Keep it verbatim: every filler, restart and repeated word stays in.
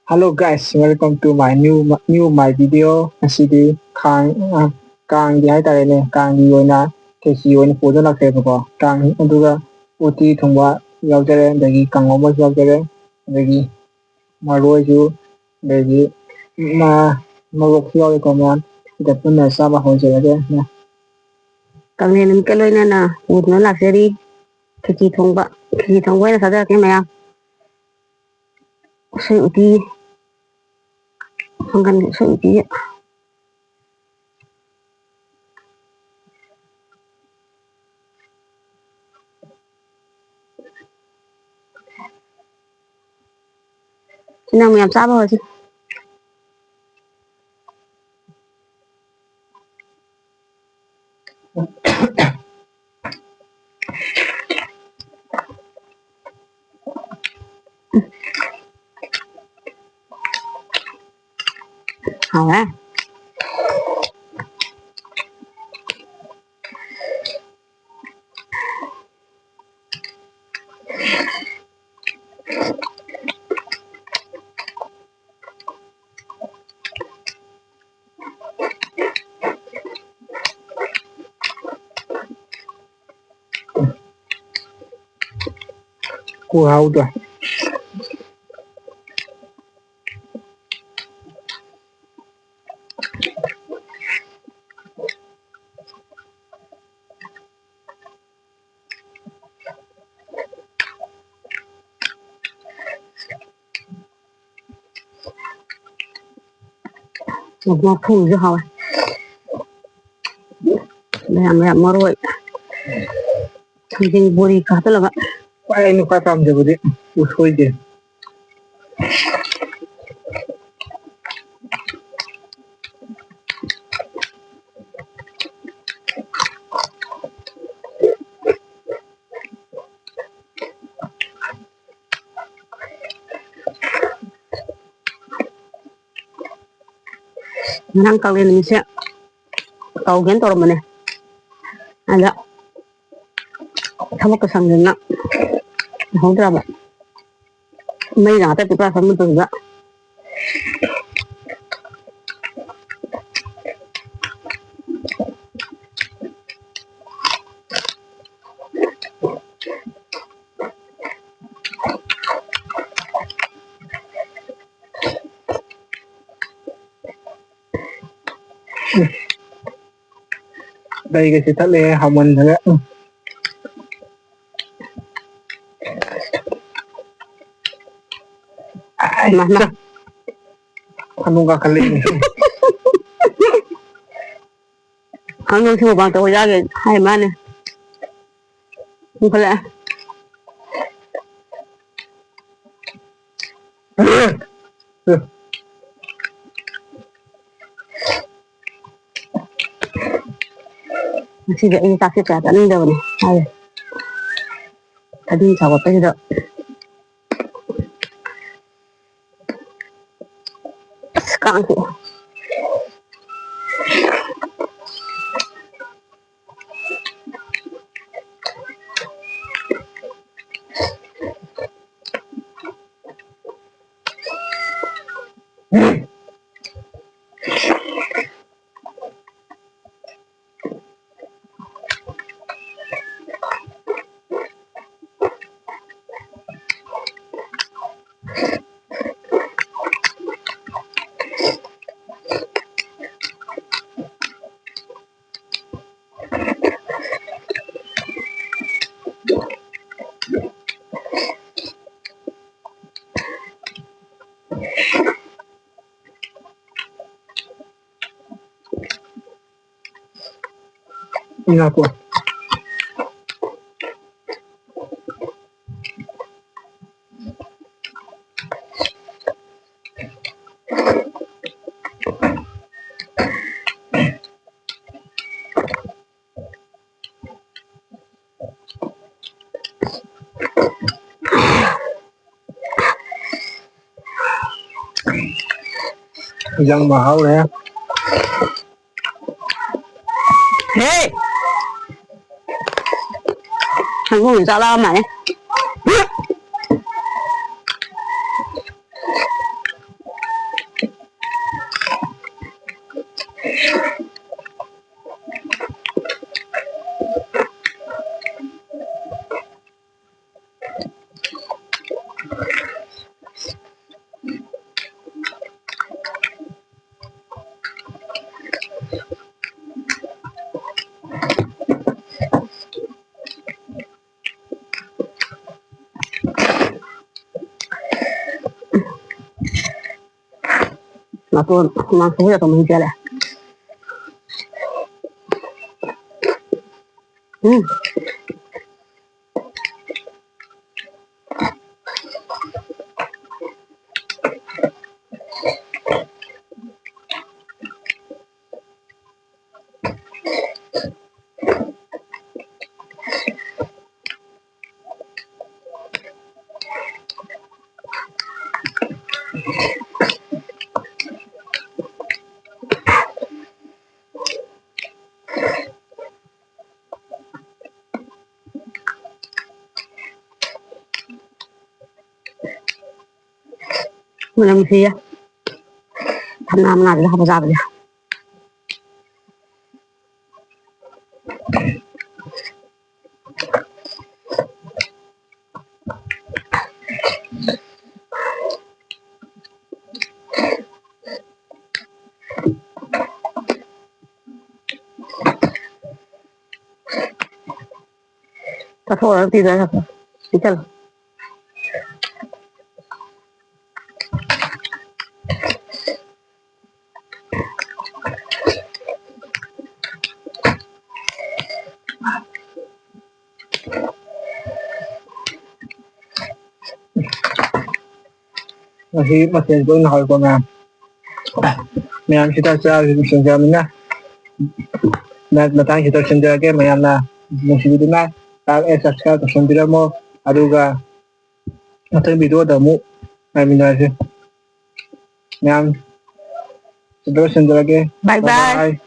Hello guys, welcome to my new new my video. ꯉꯁꯤꯗꯤ ꯀꯥꯡ ꯑ, ꯀꯥꯡꯒꯤ ꯍꯥꯏꯇꯥꯔꯦꯅꯦ, ꯀꯥꯡꯒꯤ ꯑꯣꯏꯅ ꯈꯦꯆꯤ ꯑꯣꯏꯅ ꯄꯨꯗꯨꯅ ꯂꯥꯛꯆꯩꯕꯀꯣ꯫ ꯀꯥꯡ ꯑꯗꯨꯒ ꯎꯇꯤ ꯊꯣꯡꯕ ꯌꯥꯎꯖꯔꯦ, ꯑꯗꯒꯤ ꯀꯥꯡꯉꯧ ꯑꯃꯁꯨ ꯌꯥꯎꯖꯔꯦ, ꯑꯗꯒꯤ ꯃꯔꯣꯏꯁꯨ, ꯑꯗꯒꯤ ꯃ- ꯃꯣꯔꯣꯛꯁꯨ ꯌꯥꯎꯔꯦꯀꯣ ꯃꯌꯥꯝ꯫ ꯁꯤꯗ ꯄꯨꯟꯅ ꯆꯥꯕ ꯍꯧꯖꯔꯒꯦ꯫ ꯀꯥꯡꯂꯦꯟ ꯅꯨꯃꯤꯠꯀ ꯂꯣꯏꯅꯅ ꯄꯨꯗꯨꯅ ꯂꯥꯛꯆꯔꯤ꯫ ꯈꯦꯆꯤ ꯊꯣꯡꯕ, ꯈꯦꯆꯤ ꯊꯣꯡꯕ ꯑꯣꯏꯅ ꯆꯥꯖꯔꯛꯀꯦ ꯃꯌꯥꯝ꯫ ꯎꯁꯣꯏ ꯎꯇꯤ, ꯃꯪꯒꯟ ꯎꯁꯣꯏ ꯎꯇꯤ꯫ ꯅꯪ ꯃꯌꯥꯝ ꯆꯥꯕ ꯍꯧꯔꯁꯤ꯫ ꯍꯥꯎꯔꯦ꯫ ꯈꯨꯍꯥꯎꯗꯣ꯫ ꯃꯐꯨꯁꯨ ꯍꯥꯎꯋꯦ꯫ ꯃꯌꯥꯝ ꯃꯌꯥꯝ ꯃꯔꯣꯏ, ꯊꯥꯡꯖꯤꯡ ꯕꯣꯔꯤ ꯈꯔ ꯍꯥꯞꯆꯜꯂꯒ꯫ ꯈ꯭ꯋꯥꯏ ꯑꯩꯅ ꯈ꯭ꯋꯥꯏ ꯄꯥꯝꯖꯕꯗꯤ ꯎꯁꯣꯏꯁꯦ꯫ ꯉꯔꯥꯡ ꯀꯥꯂꯦꯟ ꯅꯨꯃꯤꯠꯁꯦ ꯇꯧꯒꯦꯅ ꯇꯧꯔꯝꯕꯅꯦ, ꯑꯗ ꯊꯕꯛꯀ ꯁꯪꯗꯅ ꯇꯧꯍꯧꯗ꯭ꯔꯕ꯫ ꯃꯩꯒ ꯉꯥꯛꯇ ꯄꯤꯄꯥ ꯁꯝꯕꯗꯨꯗ ꯂꯩꯒꯁꯤ ꯊꯛꯂꯛꯑꯦ ꯍꯥꯎꯃꯟꯗꯅ꯫ ꯎꯝ꯫ ꯑꯥꯏ, ꯃꯥ, ꯃꯥ꯫ ꯈꯥꯅꯨ ꯀꯥꯈꯠꯂꯛꯏꯅꯦ꯫ ꯈꯥꯅꯨ ꯁꯤ ꯃꯨꯛꯕꯥꯡ ꯇꯧꯕ ꯌꯥꯒꯦ ꯍꯥꯏ ꯃꯥꯅꯦ꯫ ꯈꯥꯅꯨ ꯀꯥꯈꯠꯂꯛꯑꯦ꯫ ꯉꯁꯤꯗꯤ ꯑꯩ ꯆꯥꯛꯁꯦ ꯀꯌꯥ ꯆꯥꯅꯤꯡꯗꯕꯅꯦ ꯍꯥꯏꯔꯦ꯫ ꯊꯕꯤ ꯁꯧꯒꯠꯄꯁꯤꯗ꯫ ꯑꯁ ꯀꯥꯡ ꯆꯤꯛꯑꯦ꯫ ꯉꯥꯏꯈꯣ꯫ ꯏꯟꯖꯥꯡ ꯃꯍꯥꯎꯔꯦ꯫ ꯍꯦ! ꯍꯪꯉꯨ ꯆꯥꯛ ꯂꯥꯝꯃꯦ꯫ ꯅꯥꯇꯣꯟ ꯍꯨꯃꯥꯡ ꯁꯧꯕ ꯌꯥꯗꯕ ꯃꯍꯤ ꯆꯦꯜꯂꯦ꯫ ꯎꯝ꯫ ꯃꯅꯝ ꯅꯨꯡꯁꯤꯌꯦ꯫ ꯊꯝꯅꯥ ꯃꯅꯥꯁꯤꯗ ꯍꯥꯞꯄ ꯆꯥꯕꯁꯦ꯫ ꯆꯥꯊꯣꯛꯑꯒ ꯄꯤꯖꯔꯒ ꯄꯤꯖꯔꯣ꯫ ꯉꯁꯤ ꯃꯊꯦꯜꯁꯨ ꯂꯣꯏꯅ ꯍꯥꯎꯏꯀꯣ ꯃꯌꯥꯝ꯫ ꯃꯌꯥꯝ ꯁꯤꯗ ꯆꯥꯕꯁꯤ ꯂꯣꯏꯁꯤꯟꯖꯔꯕꯅꯤꯅ, ꯃꯇꯥꯡꯁꯤꯗ ꯂꯣꯏꯁꯤꯟꯖꯔꯒꯦ꯫ ꯃꯌꯥꯝꯅ ꯅꯨꯡꯁꯤꯕꯤꯗꯨꯅ like and subscribe ꯇꯧꯁꯟꯕꯤꯔꯝꯃꯣ꯫ ꯑꯗꯨꯒ ꯃꯊꯪ video ꯗ ꯑꯃꯨꯛ ꯉꯥꯏꯃꯤꯟꯅꯔꯁꯤ꯫ ꯃꯌꯥꯝ ꯁꯤꯗ ꯂꯣꯏꯁꯤꯟꯖꯔꯒꯦ꯫ Bye bye꯫ Bye bye꯫